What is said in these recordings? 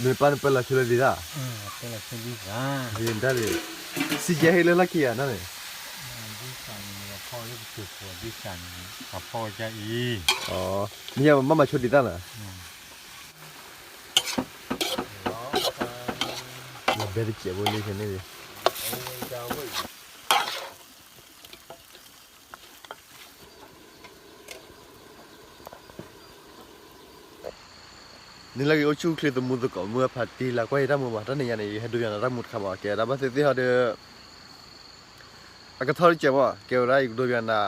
နပၢ်နပၢလီၤဆၢလၢဒ်တၢ်, ဒ်တၢ်န့ၣ်, စံးယဲဟ့ၣ်လၢလီၢ်ခံဂၤနီၤန့ၣ်, မ့ၢ်ယမၤမၤဆိဒ်တၢ်နီၤ, လီၤဘဲတစဲးဖိလံခဲန့ၣ်, နလၢဂ့ၤ အိၣ်ဆူၣ်အိၣ်ချ့သမူသကိး မုၢ်အဖးတံၢ်လၢကွၢ်ယတၢ်မူဘၣ်, တၢ်နံၤညါန့ၣ် ယဟဲဒိယွၤနၤတၢ်မူတခါမး, ကဲဒၣ်ဘၣ်သ့ၣ်သ့ၣ်ဟီဒီး အကထီၣ်တစဲးမး, ကဲဝဲဒၣ်ယကဒိယွၤနၤ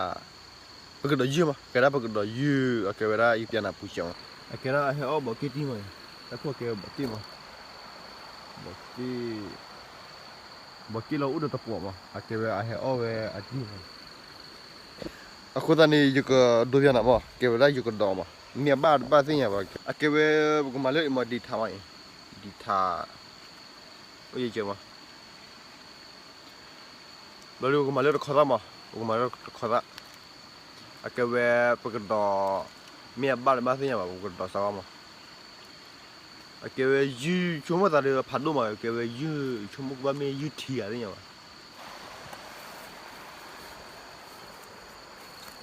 ပကဒီးယုၢ်မး, ကဲဒၣ်ပကဒီးယုၢ်, အကဲဝဲဒၣ်ယပျဲနၤပူၤစဲးမး, အကဲဒၣ်အဟဲအီၣ်ဘီးက့ၣ်တံၢ်မး, တၢ်ခိၣ်ကဲဘီးက့ၣ်မး, ဘီးက့ၣ် ဘီးက့ၣ်လီၤအိၣ်ဒီးတပှီၤမး, အကဲဝဲအဟဲအီၣ်ဝဲအတံၢ်မး, အဃိသတးန့ၣ် ယကဒိယွၤနၤမး, ကဲဝဲဒၣ်ယကဒီးမး, မ့ၢ်အဘၣ်တဘၣ်သ့ၣ်ညါဘၣ်, အကဲဝဲပကမၤလၢအံၤမး ဒံးထးမးအံၤ, ဒံးထး, အိၣ်ယကဲမး ဘျီဒုးပကမၤလၢတခီသၣ်မး, ပကမၤလၢတခီသၣ်, အကဲဝဲ ပကဒီး, မ့ၢ်အဘၣ်တဘၣ်သ့ၣ်ညါဘၣ် ပကဒီးစးဝါမး, အကဲဝဲယုၢ်ဆိကမိၣ်သးဒီးဖးဒိၣ်မး, ကဲဝဲယုၢ်ဆိကမိၣ်ကဘၣ်မ့ၢ်ယုၢ်ထံဂၤသ့ၣ်ညါဘၣ်,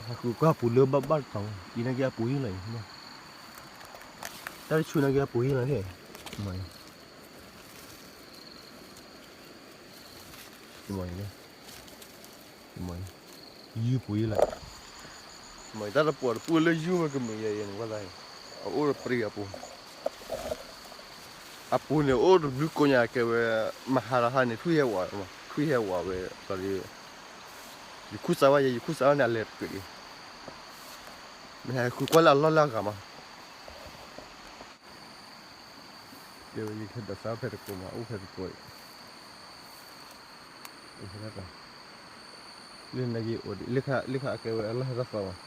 ဟဲဃုကွၢ်ပူၤလၢဘၣ်ဘၣ်တတီၤ, အံၤနာ်က့အပူၤယုၢ်လီၤအံၤ, တၢ်တဆူၣ်နာ်က့အပူၤယုၢ်လီၤ, မ့ၢ် ယုၢ်ပူၤယုၢ်လီၤ, တၢ်တပှီၤတပူၤလၢယုၢ်ဝဲကမုာ်ယဲအံၤန့ၣ်, အအိၣ်တပြံအပူၤ, အပူၤန့ၣ်အိၣ်တဘျုးကိးညါကဲဝဲ, မဟါလီၤဟါန့ၣ် ထွံၣ်ဟဲဝး, ထွံၣ်ဟဲဝးဝဲ, ယခူၣ်စးဝါယဲ, ယခူၣ်စးဝါန့ၣ် အလဲၤတက့ၢ်အံၤ, မ့ၢ်ဟဲဃုကွၢ်လၢအလီၢ်လၢအဂၤမး ကဲဝဲယကဟဲဒီးစးဖဲတကိးမး, အိၣ်ဖဲတကိးအံၤ, လၢနကအိၣ်ဒံး, လၢခါအကဲဝဲအလီၢ်ဟဲတၢ်သီမး,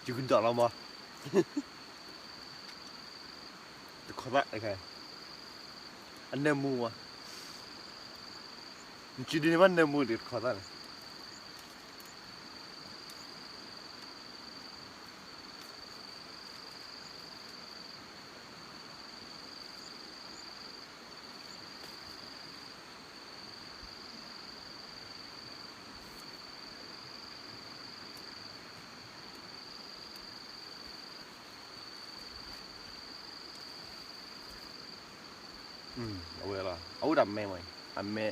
ယကဒီးလီၤမး, တခီသၣ်တခါ, အနၢမူမး, နစုဒုန့ၣ်ဘၣ်နၢမူဒံးတခီသၣ်န့ၣ် အဝဲလီၤ, အအိၣ်ဒီးအမဲမး, အမဲ,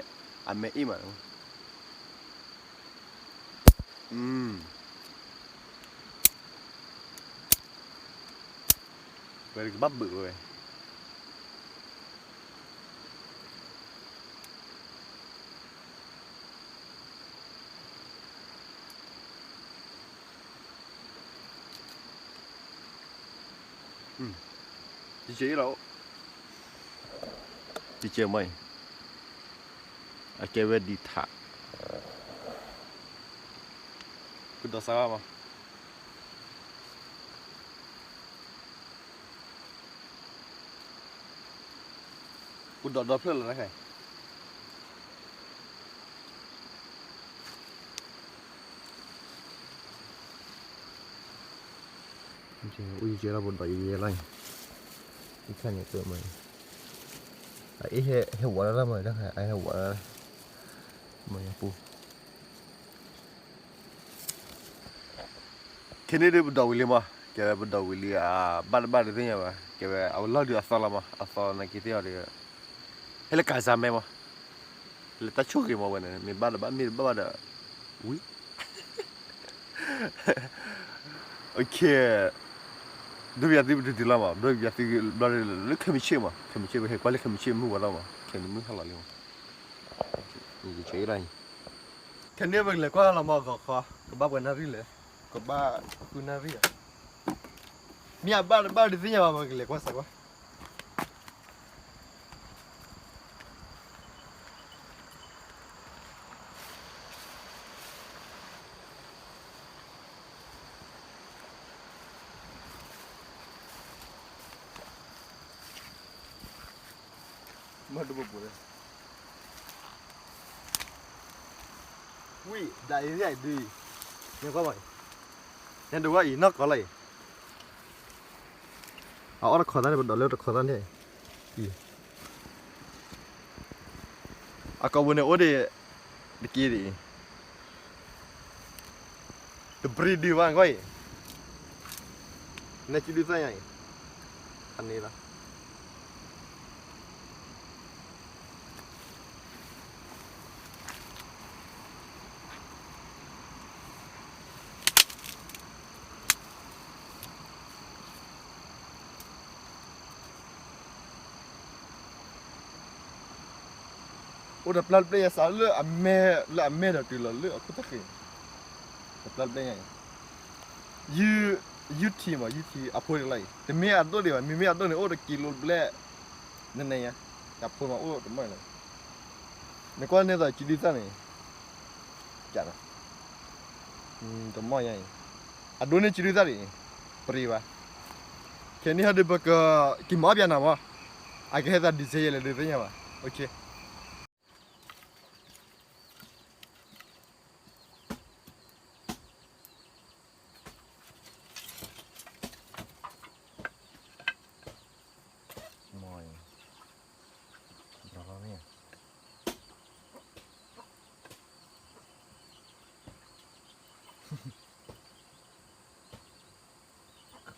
အမဲအ့ၣ်မး, ဝဲကဘၣ်ဘုးဝဲ ယကဲအံၤလီၤ, ယကဲမးအံၤ, အကဲဝဲဒံးထး, ကဒီးစးမး, ကဒီးဒီဖျၢၣ်လီၤတခါ အိၣ်ယကဲလီၤ ပဒီးယဲလီၤ, ယခါန့ၣ်တမ့ၢ်, အအ့ၣ်ဟဲဝးလၢ်လၢ်မးတခါ အဟဲဝးလၢ်လၢ်, မ့ၢ်ယပူၤ ခဲန့ၣ်ဒုးပဒီးဝံၤလံမး, ကဲဝဲပဒီးဝံၤလံ အဘၣ်တဘၣ်တသ့ၣ်ညါဘၣ်, ကဲဝဲအလီၢ်ဒုးအသီလီၤမး, အသီနာ်က့သ့ၣ်အီၤဒီး ဟဲလၢကၤစါမဲမး, လၢတၢ်ဆိၣ်ဂ့ၤမးဝဲန့ၣ် မ့ၢ်ဘၣ်တဘၣ်မ့ၢ်တဘၣ်ဘၣ်ဒီး ဝံၤ ဒိပယၤသုပတုၤတုၤလီၤမး, ဒိပယၤသုဘျီလၢခဲမုၢ်ဆ့ၣ်မး, ခဲမုၢ်ဆ့ၣ်ပဟဲကွၢ်လၢခဲမုၢ်ဆ့ၣ်မုၢ်ဝဲလီၤမး, ခဲန့ၣ်မုၢ်ဟါလီၤလံမး, ခဲန့ၣ်ပကလဲၤကွၢ်လီၤမး ဂီၤခီ, ကဘၣ်ပှဲၤနၣ်ရံၣ်လဲၣ်, ကဘၣ်ဃုနၣ်ရံၣ်ဧါ, မ့ၢ်အဘၣ်တဘၣ်ဒုးသ့ၣ်ညါဘၣ် ပကလဲၤကွၢ်စးကွၢ် မ့ၢ်တဘိပူၤလဲၣ်, ဝံၤ ဒ်အံၤဒ်အံၤဒ်အံၤ, နကွၢ်ဘၣ်အံၤ, နဒိးကွၢ်အံၤ နီၢ်ကီၢ်လီၤအံၤ, အအီၣ်တခီသၣ်န့ၣ် ပဒိးလၢတခီသၣ်န့ၣ်အံၤ, အကိာ်ပူၤန့ၣ်အိၣ်ဒံးတက့ၢ်ဒ်အံၤ, တပြံဒုးဘၣ်ကွၢ်အံၤ, နဲၣ်စုဒုသၣ်ညါအံၤ, ဖးန့ၢ်လီၤ. အိၣ်တပျၢ်တပျဲၢ်ယစးလၢအမဲာ်, လၢအမဲာ်ဒီးတုၤလီၤလၢအခိၣ်သၣ်ဃံ, တပျၢ်တပျဲၢ်ညါအံၤ, ယုၢ်ထံမး ယုၢ်ထံအဖိတလါအံၤ တမ့ၢ်အဒိၣ်ဒံးဘၣ်, မ့မ့ၢ်အဒိၣ်န့ၣ် အိၣ်တကံလိတဘျဲၣ်, နနဲၣ်ညါ, အဖိမးအိၣ်တမီၢ်လၢၤ, နကွၢ်န့ၢ်သိးစုဒုသၣ်န့ၣ်, က, တမီၢ်ညါအံၤ, အဒိၣ်န့ၢ်စုဒုသၣ်ဒံး, ပြံဘၣ်, ခဲန့ၣ်ဟီဒီးပက, က့ၤမၤအီၣ်ပၠးနၤမး, အကဟဲသးဒုးစဲယဲလဲၣ်ဒုးသ့ၣ်ညါဘၣ်, က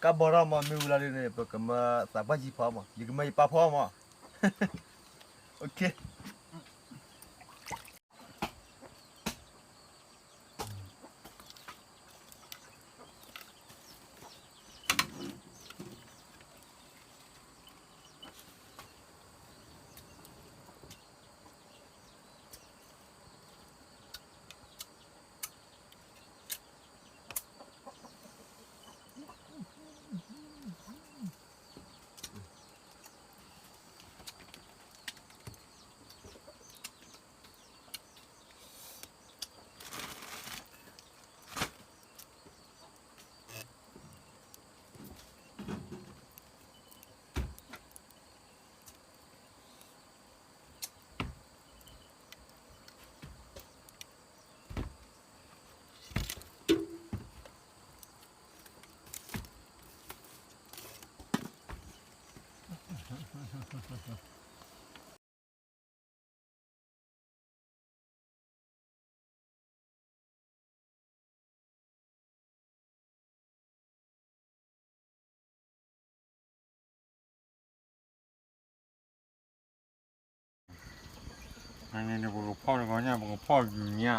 ကဘီထီၣ်မး မ့ၢ်ဝံၤလီၤဒ်န့ၣ် ပကမၤသးပှၢ်ကံဖီမး, ယကမၤယပၢ်ဖီမး, အိၣ်ခ့. အန့ၣ်န့ၣ် ပကဖီၣ်တဂီၤညါ ပကဖီၣ်ယူၤညါ,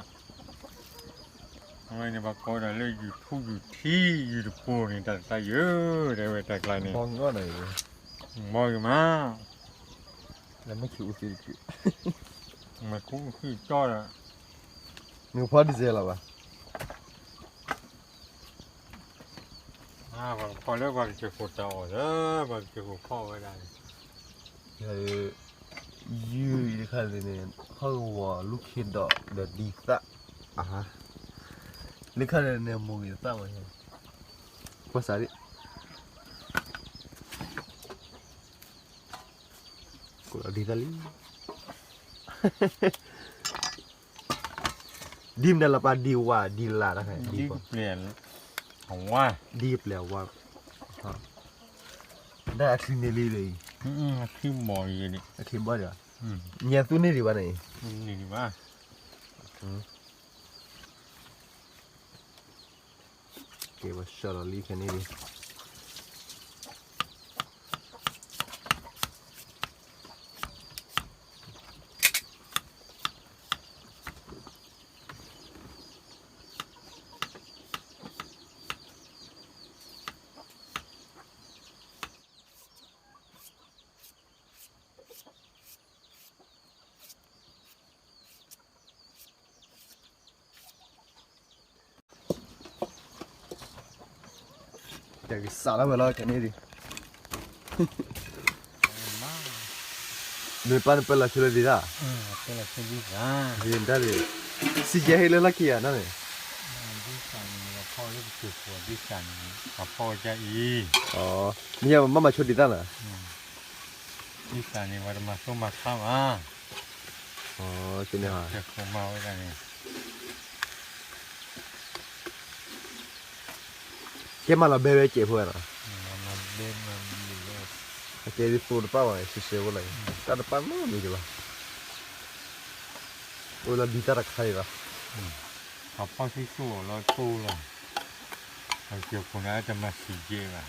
အဝဲန့ၣ် ပှၤကိးဒၣ်လၢယူၤထူယူၤထံ ယူၤတပိၤန့ၣ် တၢ်တကျါယဲ, တဲဝဲတၢ်ကျါန့ၣ်, ဘီဂီၢ်န့ၣ်, ဘီဂ့ၤမး, လၢမ့ၢ်ခူအူသံတကု, မ့ၢ်ခူအူသံကၠီဒီး, နကဖီၣ်ဒံးစဲလီၤဘၣ်. ပှၤကဖီၣ်လၢပှၤကစၢၢ်ခိၣ်တၢ်အီၣ်လၢ ပှၤကစၢၢ်ခိၣ်ဖီၣ်ဝဲဒၣ်န့ၣ်, ယုၢ်အံၤတခါန့ၣ်န့ၣ် ဟီၣ်ကဝီၤလူၢ်ခ့ဒီးဒီးဒံသၣ်, အဟါ, လၢခါန့ၣ်န့ၣ် မိၢ်ဂ့ၤသၣ်ဝဲ, ပှၤစးဒံး, ကိးလီၤဒံသၣ်လံ. ဒ်မနုၤလၢပှၤဒံဝါဒံလါတခါ, ဒ်ပျဲၢ်အဝါ, ဒ်ပျဲၢ်အဝါ, ဒ်အချံန့ၣ်လံလံ, အချံဘီဒံး, အချံဘီဒံး, ညါသူန့ၢ်ဒံးဘၣ်န့ၣ်, ကဲ ပှၤဆှၢလီၤလံခဲန့ၣ်လံ. ကစးထီၣ်ဝဲလီၤ ခဲန့ၣ်ဒံး, မ့ၢ်ပၢ်နပၢၢ်လီၤဆူလၢဒံးဒၣ်, ဒံးဒၣ်ဒံး, စံယဲဟ့ၣ်လၢလီၢ်ခံဂၤနီၢ်န့ၣ်, ဒ်စးန့ၣ် ပဖီၣ်လၢပက့ၤဃိးဒ်စးန့ၣ် ပဖီၣ်ဝဲဒ်အံၤ, မ့ၢ်ယဲမၤမၤဆိဒံးဒၣ်လီၤ. ဒ်စးန့ၣ် ပှၤတမၤသိမၤဆါဘၣ်, ကဲမၤလီၤဘဲဝဲစဲးဖိဝဲလီၤ, မၤဘဲမၤဘျုးဝဲ အကဲဒ်သိတပၣ်ဘၣ် ရှဲရှဲဖိလီၤ, တၢ်တပၣ်နီတမံၤကလီၤ, အိၣ်လၢဒ်တၢ်တခါအံၤလီၤ, အဖီၣ်ဆူၣ်ဆူၣ်အီၤလီၤတိၢ်လီၤ, အကဲခိၣ်နၢ်တမၤစံးကဲဘၣ်.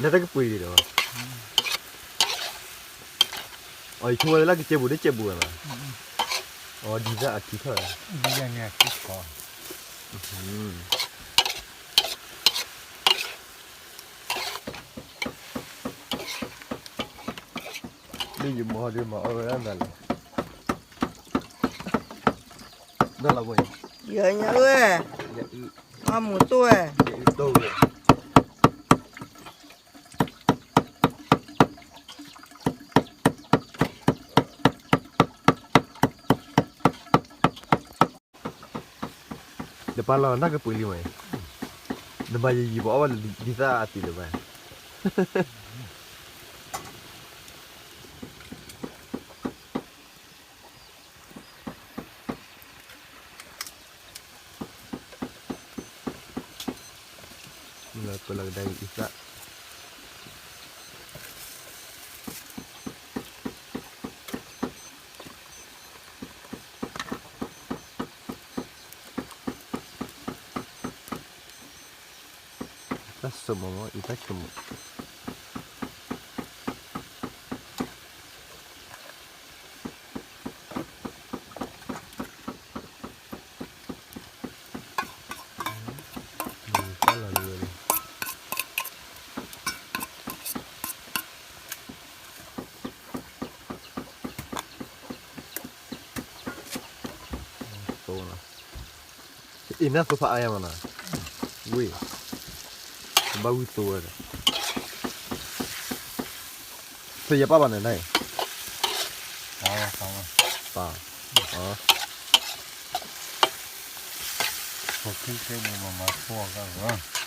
နတၢ်ကပှ့ၤဒံးဒီး, အီၤ ယဆိကမိၣ်လၢကစဲဘူးတစဲဘူးလီၤ, အီၤ ဒ်သိးအထံထီၣ်, ဒ်ယမၤဒ်မၤအီၣ်ဝဲဒၣ်လဲၣ်, ဒၣ်လီၤဘၣ်, ယညါဝဲ, အမူၤတိၢ်ဝဲ, ယအုၣ်တိၢ်ဝဲ နပာ်လီၤနၢ်ကပှ့ၤလံမး, နမၤယံာ်ယံာ်ပအီၣ်ဘၣ်ဒ်သိးအသံးလၢၤဘၣ်, လၢပလီၤကဒါအံၤသၣ် တၢ်ဆိကမိၣ်မး အံၤတၢ်ဆိကမိၣ် တၢ်လီၤလၢဝဲလီၤ အ့ၣ် နၢ်သိဖးအါယၤမးနီၤ, ဝ့ၢ်, ဘၣ်ဝံၣ်သိဝဲဒီး, ဖဲယပၢ်ဘၣ်န့ၣ်န့ၣ်, ပၢ်, ဖိခံဆဲဘူးမၤမၤဖိအဂၤလီၤ.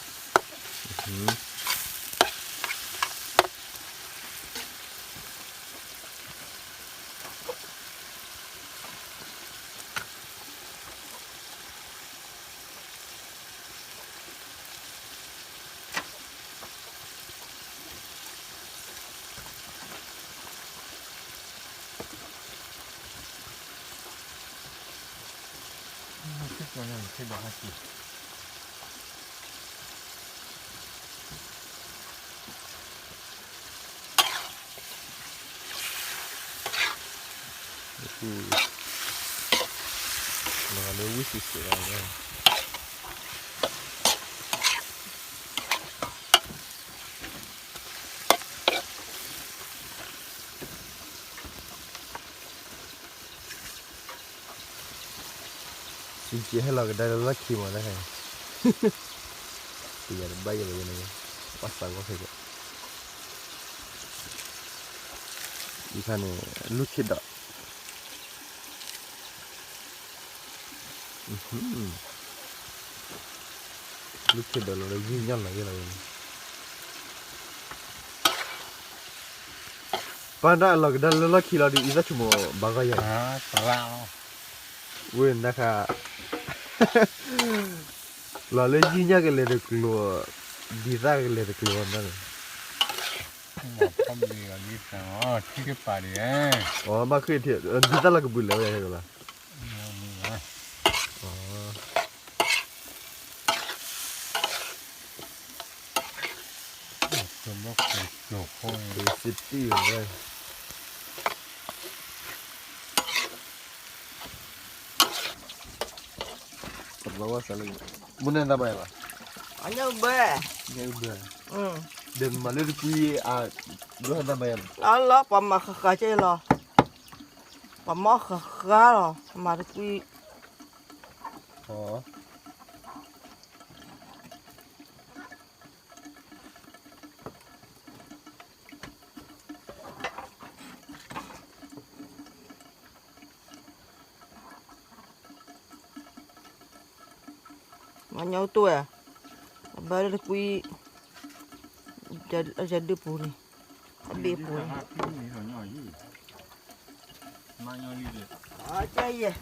လီၤလၢဝံၣ်စံးစဲးလီၤ. စံးကဲဟဲလီၤကဒါလၢလီၢ်ခံ မးဒၣ်ဟဲ, တယၤတဘၣ်ယဲလၢဝဲန့ၣ်, ပှၤသးဝီခဲကဲ, အံၤခါန့ၣ် လူၢ်ခ့ဒီး လူၢ်ခ့ဒီးလီၤလၢယံာ်ညါလီၤယဲလီၤဝဲန့ၣ်, ပၢ်ဒၣ်အလီၤကဒါလၢလီၢ်ခံလီၤဒီး အံသၣ်ဆိကမိၣ်ဘၣ်ဂီၢ်ယၤ, ဝဲန့ၣ်ခါ, လီၤလၢယံာ်ညါကလဲၤတကျိၤ, ဒ်သၣ်ကလဲၤတကျိၤန့ၣ်, အီ ဘၣ်ဃ့ၢ်ထံၣ် ဒ်သၣ်လီၤကဘုးလဲၤဝဲယၤလီၤ. မူနသးဘၣ်ယၤလီၤ, အညၣ်ဘၢ, ညၣ်ဘၢ, ဒီးမၤလၢတကွံအါ, ဒိၣ်သးဘၣ်ယၤလီၤ, အလီၤ ပှၤမၤဃၣ်ဃၣ်က့လီၤ, ပှၤမၤဃၣ်ဃၣ်လီၤ မၤတကွံ မၤညီတိၢ်ဧါ, အဘၣ်လၢတကွံ, ယဒုးပူၤန့ၣ်, အဘ့ၣ်ပူၤန့ၣ်, မၤညီလံ အကဲယဲၢ်,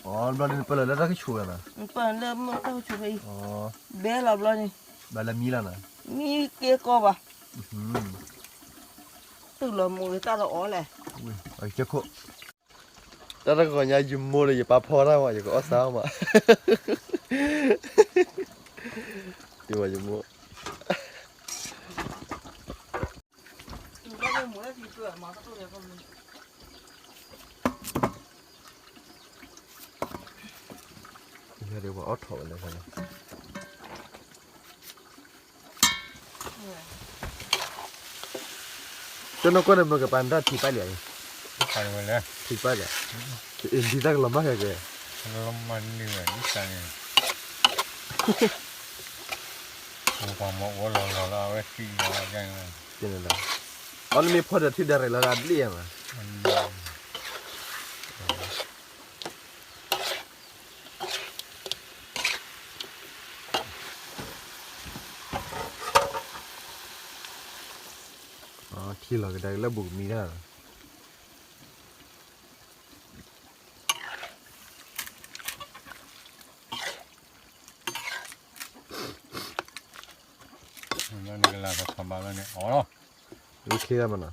အီ ဘျီဒ်နပၢၢ်လၢတၢ်ကဆိၣ်ဝဲနီၤ, နပၢၢ်လၢမုၢ်တၢ်ကဆိၣ်ဖဲအံၤ, ဘဲလီၤဘျီန့ၣ်, ဘၣ်လၢမံလီၤနီၤ, မံကဲကီဘၣ်, တုၤလီၤမူတၢ်လီၤအီၤလဲၣ်, တၢ်တဂီၤညါယမိၢ်ဒီးယပၢ်ဖီတၢ်မး ယကအီၣ်စၢ်မး, ယမိၢ် ယၤဒ်ပှၤအီၣ်ထီၣ်ဝဲလၢ, တနီၢ်ကီၢ်န့ၣ် မ့ၢ်ကပၤနတၢ်ထံပာ်လံ, ထံပာ်လံ, ဒ်တၢ်ကလီၤမၢ်ခဲကဲ, လီၤမၢ်န့ၢ်ဝဲဒ်န့ၣ်, ပှၤမၤအိၣ်လီၤလီၤလီၤအဝဲသံလီၤ, အီနမ့ၢ်ဖီဒီးထံဒၣ်ရဲၣ်လီၤဒၣ်ဘျ့မး ထံလီၤကဒါက့ၤလၢဘူးကမံတၢ်, နကလၤကထီၣ်ဘၣ်လၢန့ၣ်အီၤလီၤ, လၢချ့ဒၣ်မနီ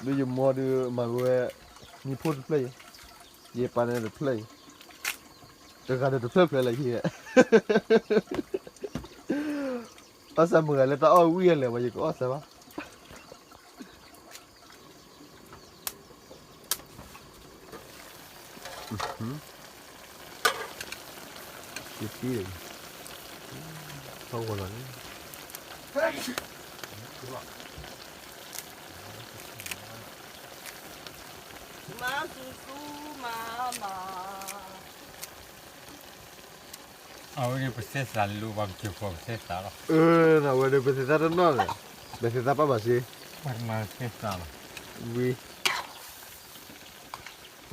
ၤ ဒ်ယမိၢ်ဒုးမၤဝဲ မံဖိတဖျၢၣ်အံၤ, ယပာ်န့ၣ်တဖျၢၣ်အံၤ, တဂၤဒီးတဖျၢၣ်ဖျၢၣ်လၢဟံၣ်, အီၣ်စၢ်မုၢ်ဂၤလၢတၢ်အီၣ်ဝံၣ်အလဲၣ် ပှၤယကအီၣ်စၢ်ဘၣ် ယတံၢ်, ထီၣ်ဂီၤလီၤန့ၣ်, မၤစူၤစူၤမၤမၤ အဝဲဒၣ်ပသဲသးလိၤဘၣ်ကစၢၢ်ဃီပသဲသးလီၤ, အဝဲဒၣ်ပသဲသးတနီၣ်ဒီး, ပသဲသးပာ်ဘၣ်စ့, ပှၤတမၤသဲသးလီၤ, ဝံၤ,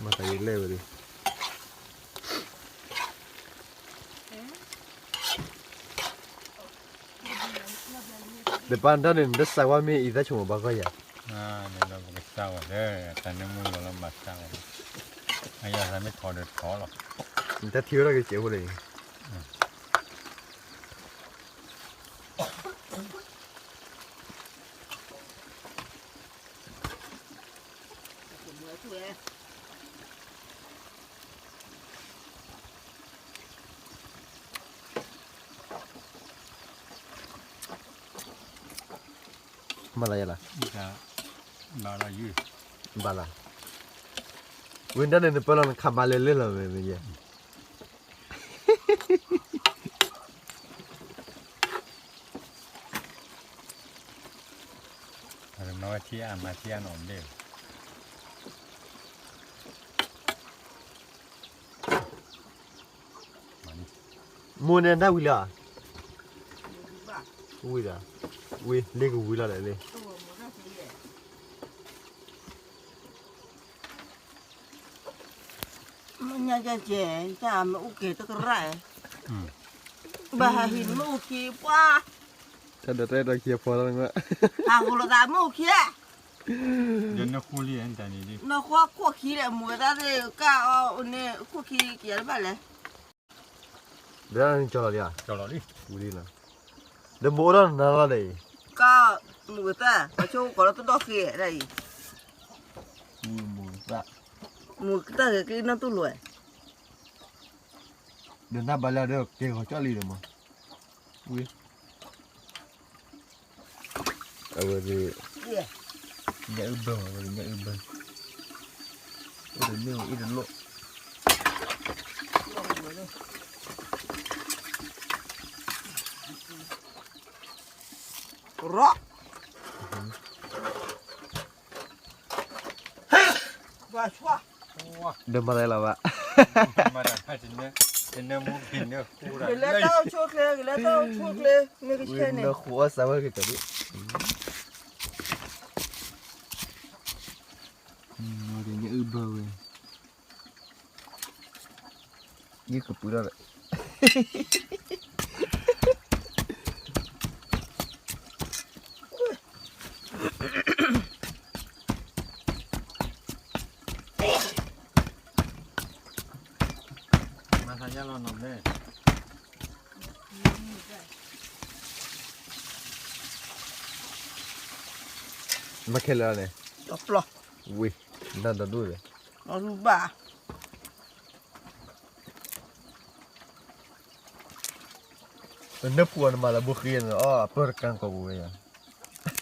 မၤသးယလဲၣ်ဝဲဒၣ် နပၢ်နတၢ်န့ၣ် နတစးဝါမ့ၢ်အံၤသၣ်ဆိမိၣ်ဘၣ်ဂီၢ်ယၤ, နလၢပကစၢ်ဝဲလၢ တၢ်နၢမူလီၤလၢမၤစၢ်ဝဲ, အယၤသးမ့ၢ်ထီၣ်ဒီးထီၣ်လီၤ, နတၢ်ထံၣ်ဝဲဒၣ်ကစဲးဖိလၢအံၤ မၤလၢယလၢ, ဘၣ်လၢ, ဝံၤဒၣ်န့ၣ် နပၢၢ်လီၤနခးမၤလဲၤလၢလီၤမ့ၢ်မ့ၢ်ယဲ, မၤထံအါမၤထံအါနီၣ်ဘ့ၣ် မိၢ်န့ၣ်နၢ်ဝံၤလၢ, ဝံၤဒီး, ဝံၤလ့ကဝံၤလီၤဒီးလ့, မ့ၢ်ညါကဲကဲ, တၢ်မ့ၢ်အိၣ်က့ၤတကရၢ်, ဘၣ်ဟးဟံးမ့ၢ်အိၣ်ခံပှၤ, တၢ်ဒီးတၢ်အဲၣ်ဒိးခံအဖီလီၤ, ဟးဟိလိာ်သးမ့ၢ်အိၣ်ခံ, နဃိလံ, နဃိခိၣ်ခံဒီး မူဝဲတၢ်သ့ၣ်ကၢ်အီၤန့ၣ် ခိၣ်ခံက့ၤတဘၣ်လဲၣ် ဒီးနကၠီလီၤလံဧါ, ဝံၤလံလီၤ, ဒီးမူအိၣ်ဒီးနၤလီၤဒီးအံၤ, ကၢ်မူကတၢၢ် ပှၤဆိကီးလၢတဒီၣ်ဃ့ဒၣ်အံၤ, မူကတၢၢ် မူကတၢၢ်ဂ့ၤက့ၤနီၢ်တူၢ်လိာ်, ဒီးနၢ်ဘၣ်လၢဒီးကဲဂီၤကၠီလံဒီးမး, ဝံၤ အဝဲဒၣ်, ညၣ်အုၣ်ဘၢမး အဝဲဒၣ်ညၣ်အုၣ်ဘၢ, အိၣ်ဒီးမ့ၣ်အူအ့ၣ်တလိၣ်, ရီၣ် ဒီးမၤတၢ်လီၤဘၣ်, ဂ့ၤလၢတၢ်အိၣ်ဆိၣ်ချ့ ဂ့ၤလၢတၢ်အိၣ်ဆိၣ်ချ့ မ့ၢ်ကဆဲန့ၣ်, ညၣ်အုၣ်ဘၢဝဲ, ယကပုာ်ထီၣ်ဒီး, အသးညါလီၤနီၤမ့ၢ် မ့ၢ်ခဲလၢာ်န့ၣ် ဒီးပျီ ဝံၤ နတၢ်ဒိၣ်ဒိၣ်ဒီး အရူဘၣ် နနၢ်ပူၤအီၤနမၤလၢဘိဃ့န့ၣ် အီၣ်အပၢၢ်တကါနကီၢ်ပူၤဝဲယၤ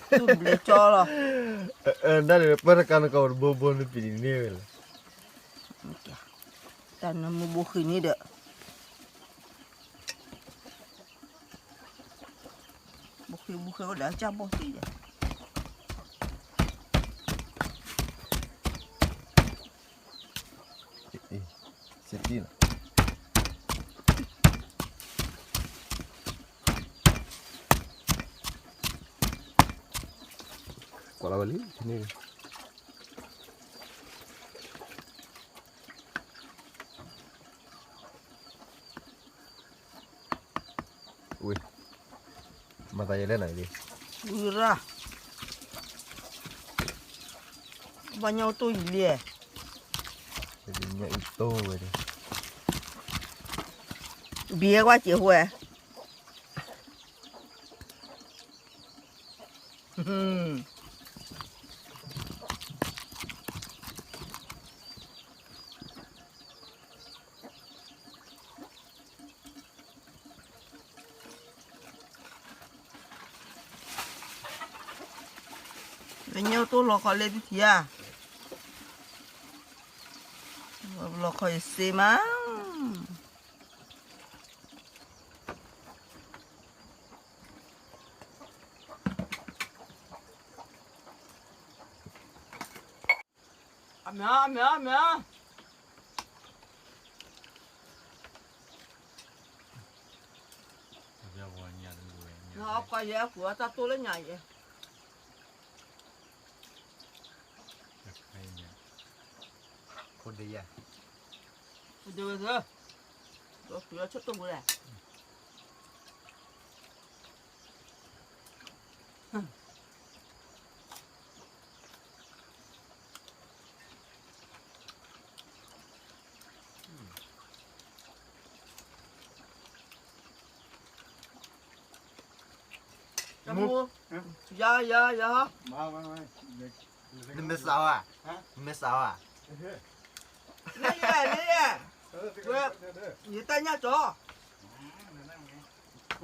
တူၢ်ဘျဲကၠီလီၤ နဒၣ်န့ၣ် ပၢၢ်တကါနကီၢ်ပူၤတဘိဘိနပံၤန့ၢ်ဝဲလီၤ တၢ်နမ့ၢ်ဘိဃ့န့ၣ်ဒီး ဘိဃ့ဘိဃ့အိၣ်ဒီးကၢ်ဘီၣ်သံဒီး စတံလီၤ ကွၢ်လီၤဝဲလံ န့ၣ် ဝ့ၢ် မၤသးယဲလဲၣ်နၤဂ့ၤ ဝံၤရၣ် ဘၣ်ညၣ်အိၣ်တိၢ်ယံၤလံ ညၣ်အံၤတိၢ်ဝဲဒၣ် ဘံဟဲကွၢ်စဲးဃိဝဲ လၢညိတိၢ်လီၤခီလၢတထံၣ်ဧါ, လီၤခီယစ့မး. အမၢအမၢအမၢ, နအီၣ်ကီးယဲၢ်ကူအတၢ်တိၢ်လၢညါယဲၢ်, ဖိဒံယဲၢ်, ဖိဒံဝဲသၢ, ဒီးပှၤဆၢတိၢ်ပူၤလဲၣ်. ယၤယၤယၤ, နမ့ၢ်စးဝဲ, နမ့ၢ်စးဝဲ, လၢယဲၢ်, လၢယဲၢ်, ယတၢ်ညၣ်ကၠီ,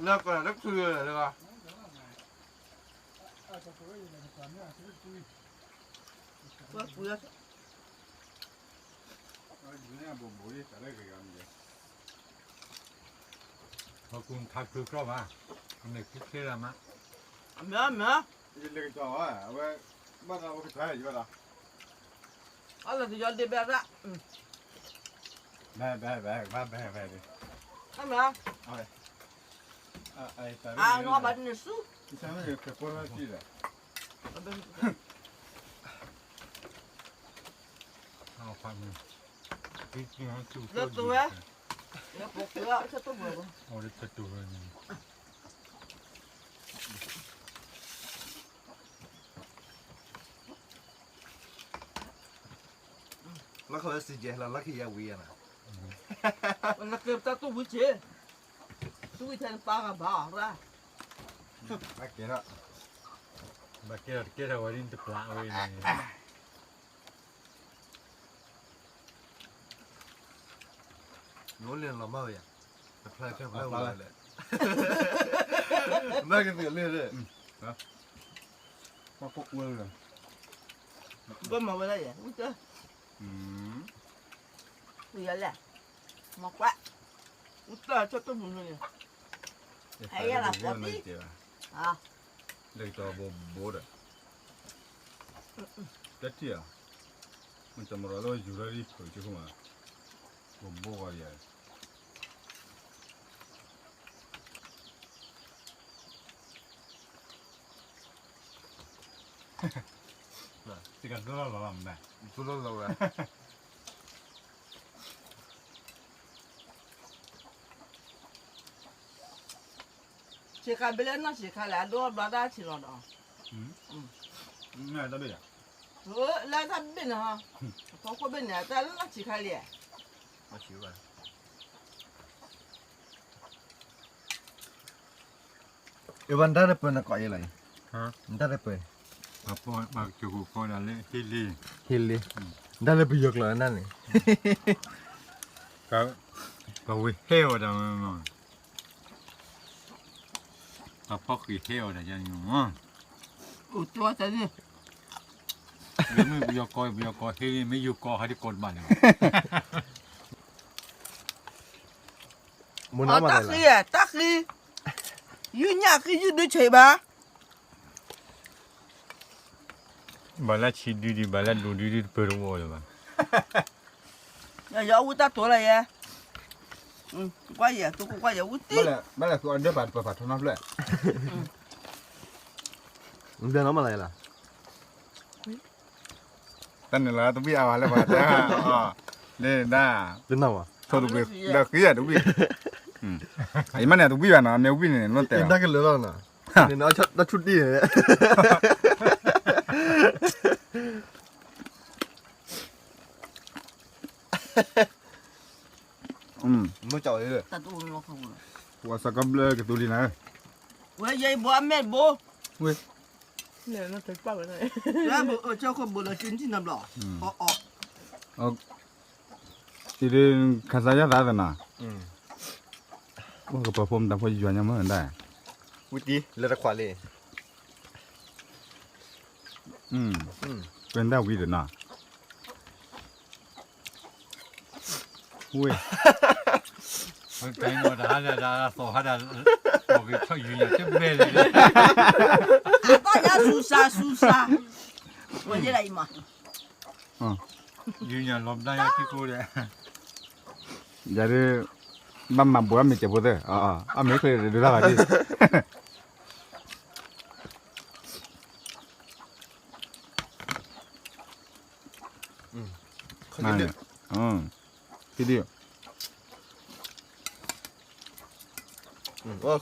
လၢကလၢခုလၢက ပှၤကူခါကျိချီၣ်မး, အမ့ၢ်ချ့ချ့လၢမး, အမၢအမၢ, ယလဲၤကစီၤဝဲ, အဝဲ, ဘၣ်သးဝဲကစီၤယဘၣ်လီၤ, အလီၤကယီဒ့ဘဲရၣ်, ဘဲဘဲဘဲ, ဘဲဘဲဘဲ, အမၢ, အဝဲဘၣ်န့ၣ်ဆူ, လၢတဝဲ, လၢပှၤကလၢဆၢတိၢ်ပူၤ, အဝဲဆၢတိၢ်ပူၤန့ၣ် လီၢ်ခီလၢစံကဲလီၤ လီၢ်ခံယဲၢ်ဝံၤယဲၢ်နၤ, လၢက့ၤပတၢ်တူၢ်ဝံၤက့ၤ, တူၢ်ဝံၤထဲနပၢ်ဂၤဘၣ်ရၣ်, ဘၣ်ကဲထီၣ်, ဘၣ်ကဲထီၣ်တကဲထီၣ်ဝဲဒ်တပျၢ်ဝဲန့ၣ် နအိၣ်လၢလီၤမၢ်ဝဲယၤ, တဖျါဖျါဖျါဝဲလဲၣ်, မၢ်ကသ့ၣ်လၢ, ပှၤကိးကွဲလၢ, ဘၣ်မၤဝဲဒၣ်ယဲၢ်, ဝံၤတၢ်, ဝံၤယဲၢ်လဲၣ်, မၤကွၢ်, ဝံၤတၢ်ဆၢတိၢ်မုၢ်န့ၣ်, ဟဲယဲၢ်လၢပှၤပံ, လၢကတီၤဘိဘိဒီး, တထံၣ်ဧါ, မ့ၢ်တမရၤလၢယူၤရၢ်ဒ်ဖုးက့ၤဃိမး, ဘိဘိဂီၤယဲၢ် စ့ကၤဒိၣ်လီၤလီၤမး, ဒိၣ်လီၤလီၤဝဲ, ဆ့ကၤဘ့ၣ်လၢနီၢ်ဆံးခါလဲၣ် အဒိၣ်အဘျီတၢ်ဆံးလီၤဒီး, လၢတၢ်ဘ့ၣ်န့ၣ်, ဖီခိၣ်ဘ့ၣ်န့ၣ် တၢ်လၢနီၢ်ဆံးခါလဲၣ်, အဝဲနတၢ်တပၢၢ်နကိးအံၤလီၤအံၤ, နတၢ်တပၢၢ်, ပှၤကၠိၤကိးဒီးလၢဟ့လ့, ဟ့လ့, နတၢ်လၢပယီၤကျိာ်နၢ်န့ၣ်, ပဝဲဟဲဝဲဒၣ်, ပဖီၣ်ဃံးဟဲဝဲဒၣ်ယၤန့ၣ်, အိၣ်တၢ်န့ၣ်, မ့ၢ်ပယီၤကိး ပယီၤကိးဟ့လ့ မ့ၢ်ယိၤကိးဟဲဒ်ကိးတဘၣ်န့ၣ်, မနတၢ်ဃံ, တၢ်ဃံ, ယုၢ်ညၣ်ဃံယုၢ်ဒုးဆံးဘၣ်, ဘၣ်လၢဆံးဒုဒု ဘၣ်လၢဒိၣ်ဒုဒု တပၢၢ်တအိၣ်လၢၤဘၣ်, ယအူတၢ်တိၤလၢယဲ, ကွၢ်ယဲ, ကွၢ်ယဲ, ဘၣ်လဲၣ်သူအီၤဒၢပာ်တပၢၢ်ပာ်ထီနီဖျၢၣ်, ဘၣ်နီမးလၢယဲလီၤ, တၢ်န့ၣ်လီၤတဝံၣ်အါဘၣ်လၢပှၤတဲ, လၢဒၣ်, တနီၤဘၣ်, ဒီးဃံယၤတဝံၣ်, အံၤမ့ၢ်န့ၣ်တဝံၣ်ဘၣ်နီၤ မ့ၢ်ဝံၣ်န့ၣ် နတၢ်ကလၢာ်လီၤနီၤ, နတၢ်ဆူၣ်တံၢ်န့ၣ် မ့ၢ်ကၠီၤ, ပှၤစးကဘျၢကသူလံနၤ, ဝဲယဲဘိအမဲာ်ဘိ, ဝဲ, ဘိအဆၢခိၣ်ဘိလီၤကၠိနထံၣ်နၤဘျီ, အီ, အီ, အံၤဒ်ခါစါယါသးသနၤ, အိၣ်ကပၤဖိမတၤဖိယွၤညါမ့ၢ်ဒၣ်, ဝံတံလၢတခွးလံ, ပဒၣ်ဝံၤဒီးနီၤ, ဝ့ၢ်, ပတၢ်နီၤတဟါဒၣ်သီဟါဒၣ်, ပကဆီၣ်ယုၢ်ညၣ်တဘဲလဲၣ်, အဘၣ်ယါဆူစးဆူစး, ပှၤယဲဒၣ်အံၤမး, ယုၢ်ညၣ်လီၤဘျါယါထံကိးဒီး, ယၤဒ်, ဘၣ်မၤဘိးအမ့ၢ်ကဲးဖိသၢ, အမ့ၢ်ချ့ဒုးတၢ်ဘၣ်ဒ် ပ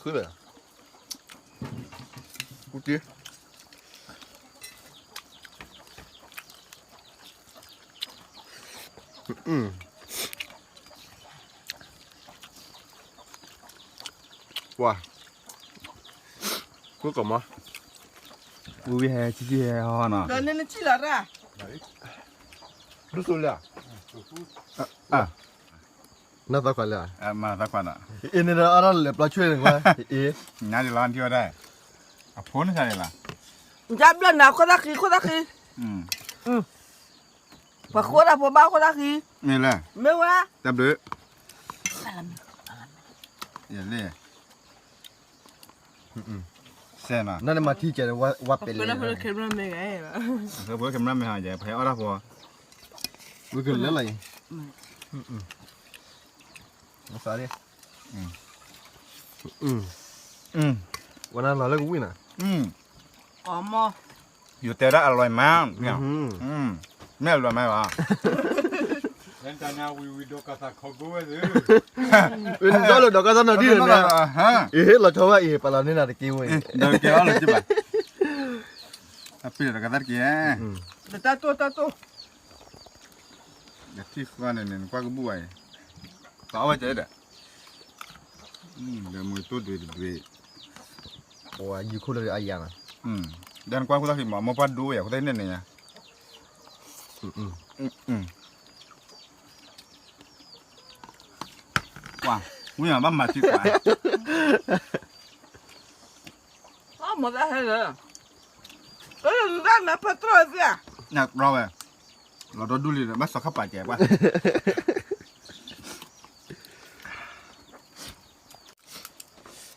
ှၤ, ဃုကီၢ်မး, ဝံၤဝံၤဟဲဆံဆံဟဲဟီနီၤ, ဒ်သိးလၢ, နသးခွါလၢ, မၤသးခွါနီၤ, အ့န့ၣ်ဒီးအါထီၣ်လဲၤပျီဆွဲန့ၣ်ကွၢ်, နၤဒ်လီၤထံဝဲဒၣ်, အဖိန့ၣ်ဆါန့ၣ်လီၤ, တၢ်ဘျၢနၤခိၣ်သၣ်ဃံ ခိၣ်သၣ်ဃံ, ပှၤဃိတၢ်ဖိဘၣ်ဃိတၢ်ဃံ, မ့ၢ်လဲၣ်, မ့ၢ်ဝဲ, တၢ်ဘျုး, ယလဲၣ်, စဲနီၤ, နမၤထံကဲးဝဲပဲလဲၣ်, ဖိလၢ camera man ဟါယဲ ဖဲအီၣ်တၢ်ဖိ, ဝဲကလဲၤလီၤအံၤ, စးလံ, ဝဲနၤလီၤလၢကဝံၣ်နီၤ, ယတဲဒၣ်အလွဲမး, မ့ၢ်အလွဲမးဘၣ်, ဝံၤဝံၤဒီးကသးခီဘိဝဲ, ဒီးလၢဒီးကသးနီၤဒ်န့ၣ်, အ့ လီၤဆီဝဲအံၤ ပာ်လီၤန့ၢ်နၤတက့ၢ်ဝဲ, ဒီးကဲအီၣ်လီၤက့ဘၣ်, အပ့ၤဒီးကသးတက့ၢ်, တၢ်တိၢ်တၢ်တိၢ်, ယထံၣ်ဃီန့ၣ်န့ၣ် နကွၢ်ကဘူၣ်ဝဲအံၤ, ပာ်အီၣ်ဝဲကဲဒီး, ဒီးမ့ၢ်တိၢ်ဒွံးတဒွံး, ပှၤယုၢ်ခိၣ်လၢအယၤနီၤ, ဒီးနကွၢ်ခိၣ်သၣ်ဃံမး မိၢ်ပှၢ်ဒိဝဲယၤ ခိၣ်သၣ်န့ၣ်န့ၣ်ညါ, ကွၢ်, ဝံၤဘၣ်မၤထံကွၢ်, မၤသးဟဲလၢ, ဘၣ်မၤပတြီသ့ဧါ, တြီဝဲ, လီၤဒီဒူၣ်လံဒီး ဘၣ်စီၤခါပာ်ကဲကွၢ်,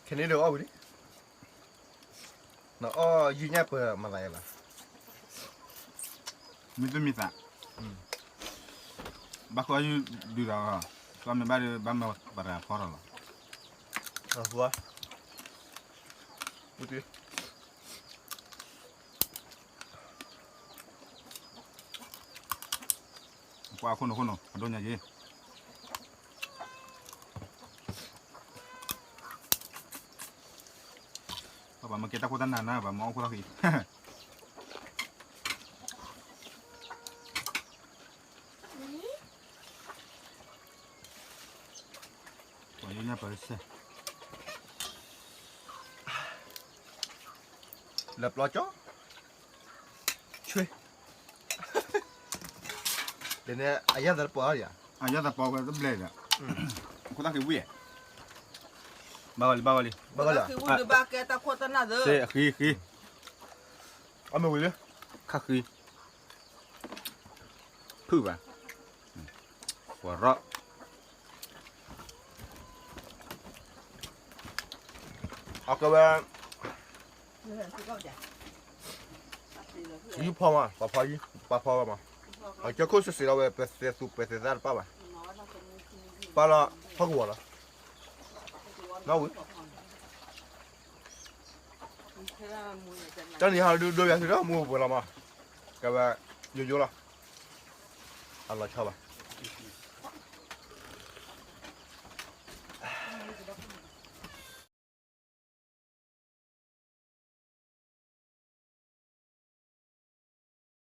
ခဲန့ၣ်ဒီးအီၣ်ဝံၤလံ, နအီၣ်ယုၢ်ညၣ်ပၢၢ်မၤသးယဲလီၤ, မ့ၢ်တမ့ၢ်သး, ဘၣ်ဃုအီၣ်ယုၢ်ဒုးဒီး, ကီၢ်မ့ၢ်ဘၣ်ဒီး ဘၣ်မၤပတြၢၤဖီထီၣ်လီၤ, ကွၢ်ခိၣ်နူာ်ခိၣ်နူာ် အဒိၣ်ညါက့ၤ, ပှၤမၤကဲတၢ်ခိၣ်တၢ်နၢ်နၢ် ပှၤမၤအီၣ်ခိၣ်သၣ်ဃံ, ပှၤယုၢ်ညၣ်ပၢၢ်စဲး, လၢပျီကၠီ, ဆွ့, ဒ်န့ၣ် အယၢ်သးတပီၤဧါ, အယၢ်သးပီၤဝဲတဘျဲၣ်ဒီး, အခိၣ်သၣ်ဃံဝံၣ်, ဘၣ်ဂီၤလံ ဘၣ်ဂီၤလံ, ဘၣ်ဂီၤလံ, အဃံဃံ, အမ့ၢ်ဝံၤလံ, ခါဃံ, ဖုၣ်ဘၣ်, ပှၤရီၣ် အကဝဲ, ယဖီမး ပှၤဖီ, ပှၤဖီဝဲမး, အကၠီခိၣ်စ့ၢ်စ့ၢ်လီၤဝဲ ပသဲသူၣ်ပသဲသၣ်တပၣ်ဘၣ်, ပၣ်လီၤ ထီၣ်ကဝီၤလီၤ, နီၣ်ဝံၤ, တၢ်နံၤဟးဒိၣ်ဒိၣ်ယၤသုဒီးမူပှဲၤလီၤမး, ကဝဲ, ယိယိလီၤ, အလီၤဆီဘၣ်.